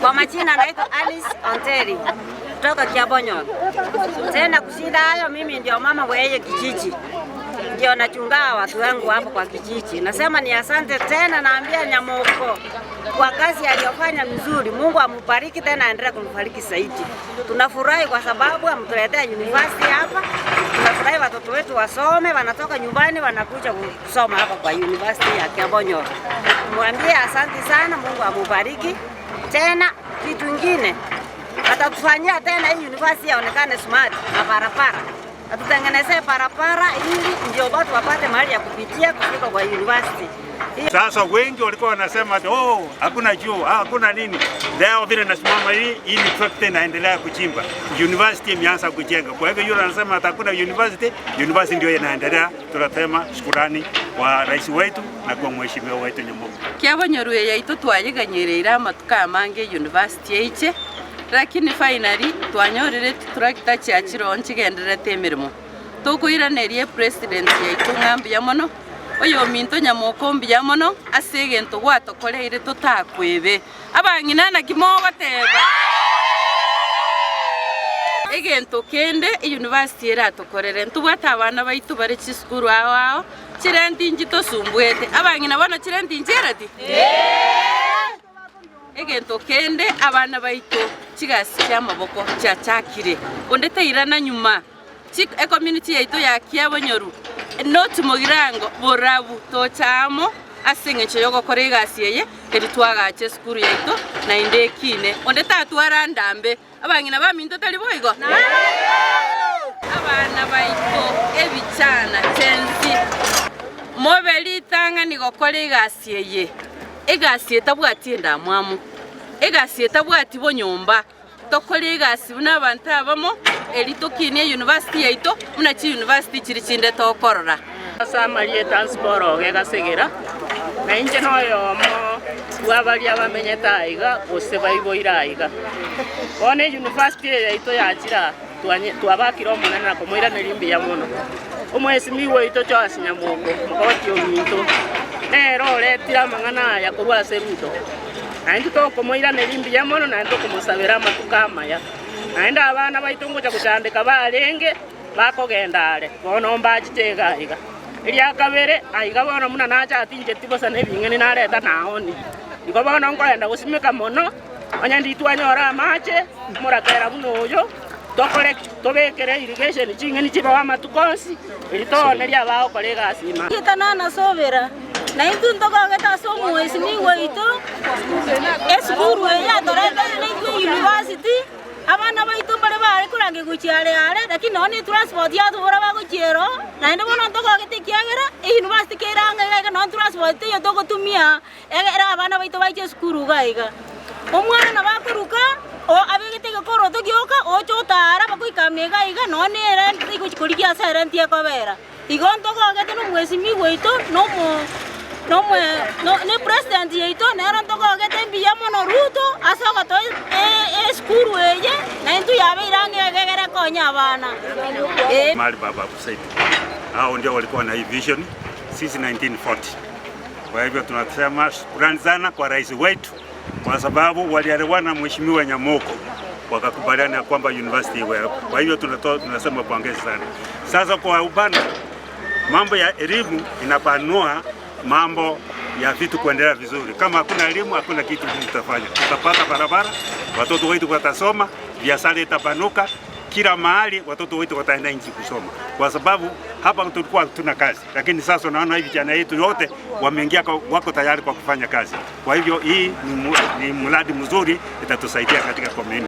Kwa majina naitwa Alice Onteri kutoka Kiabonyoru. Tena kushinda hayo, mimi ndio mama wa yeye kijiji, ndio nachunga watu wangu hapo kwa kijiji. Nasema ni asante tena, naambia Nyamoko kwa kazi aliyofanya mzuri. Mungu amubariki tena aendelee kumbariki zaidi. Tunafurahi kwa sababu ametuletea university hapa. Tunafurahi watoto wetu wasome, wanatoka nyumbani wanakuja kusoma hapa kwa university ya Kiabonyoru. Mwambie asante sana, Mungu amubariki. Tena kitu ingine atatufanyia tena hii university yaonekane smart na barabara, atutengenezee barabara ili ndio watu wapate mahali ya kupitia kufika kwa university. Sasa wengi walikuwa wanasema ati oh, hakuna chuo, ah, hakuna nini. Leo vile nasimama hii, hii ni trekta inaendelea kuchimba. University imeanza kujenga. Kwa hivyo yule anasema ati hakuna university, university ndio inaendelea. Tunasema shukurani kwa rais wetu na kwa mheshimiwa wetu Nyamoko. Kiabonyoru eye yaito twayeganyereire amatuko amange eyunivasiti eiche, lakini finally twanyorire chitrakta chiachire oo nchigendererete emeremo. Tokoiraneria epresident yaito ng'a mbuya mono, oyominto Nyamoko mbuya mono ase egento gwatokoreire totakwebe. Abang'ina naki mogoteba? Egento kende eyunivasiti eratokorere, ntobwate abana baito bare chisukuru ao ao, Chirenti nchitosumbuete, abang'ina bono chirenti nchiareti? Egento kende abana baito chigasi chi'amaboko chiachakire, onde tairana nyuma. Chi ecommunity yaito ya Kiabonyoru not Mogirango borabu tocha amo ase eng'encho yogokora egasi eye eri twagacha esukuru yaito naende ekine. Onde tatwara ndambe. Abang'ina baminto tari boigo? Abana baito ebichana chensi, mobe ritang'ani gokora egasi eye, egasi etabwati endamwamu, egasi etabwati bonyomba. Tokore egasi buna abanto abamo, eri tokinie eyunivasiti yaito buna chiyunivasiti chiria chinde tokorora. Ase amarieta Nsiboro ogegasegera, na inche noyomo bw'abaria bamenyete aiga gose baiboire aiga. Bono eyunivasiti eye yaito yachire aa, twabakire Omonene na komoiraneria mbuya mono. Omwesimigwa oito Joash Nyamoko, mogoti ominto, nere oretire amang'ana aya korwa ase Ruto. Na intwe tokomoiraneria mbuya mono, naende tokomosabera amatuko amaya. Naende abana baito ngocha gochandeka barenge. Bakogenda are, bono mbachiche iga iga. Eria kabere, aiga bono buna nacha tincheti bosa nebing'eni nareta naoni. Igo bono nkoenda gosimeka mono, onye ndi twanyora amache, omorakera buna oyo, tokore ki? Tobekere irrigation ching'eni chibeo amatuko onsi, eri toonerie abagokora egasi ime. Rieta nanasobera, na intwe ntogogete ase omoesimigwa oito, esukuru eye yatoreteire naintwe eyunivasiti. Abana baito mbare baare korangeria gochia are are, lakini nonya ne transport yatobora bagochia ero, naende bono ntogogete ekiagera eyunivasiti kere ang'e iga iga nonya transport teiyo togotumia egere abana baito baiche esukuru iga iga. Omwana nabo akoruka o abegete egekoroto gioka ocha otara bagoika ime iga iga nonya na erent taigochi korigia ase erent ekobera. Igo ntogogete nomwesimigwa oito na omo na omo ne president yaito nero ntogogete mbuya mono Ruto ase ogotoa esukuru eye na intwe yabeire ang'e iga egere ekonye abana. Mali baba Abusaidi hao ndio walikuwa na hii vision since 1940. Kwa hivyo tunasema shukrani sana kwa rais wetu kwa sababu walielewana na mheshimiwa Nyamoko wakakubaliana ya kwamba university iwe hapo. Kwa hivyo tunatoa tunasema pongezi sana. Sasa kwa upande mambo ya elimu inapanua mambo ya vitu kuendelea vizuri. Kama hakuna elimu, hakuna kitu tutafanya. Tutapata barabara, watoto wetu watasoma, biashara itapanuka kila mahali, watoto wetu wataenda nchi kusoma, kwa sababu hapa tulikuwa tuna kazi, lakini sasa unaona hivi vijana yetu yote wameingia, wako tayari kwa kufanya kazi. Kwa hivyo hii ni, ni mradi mzuri, itatusaidia katika community.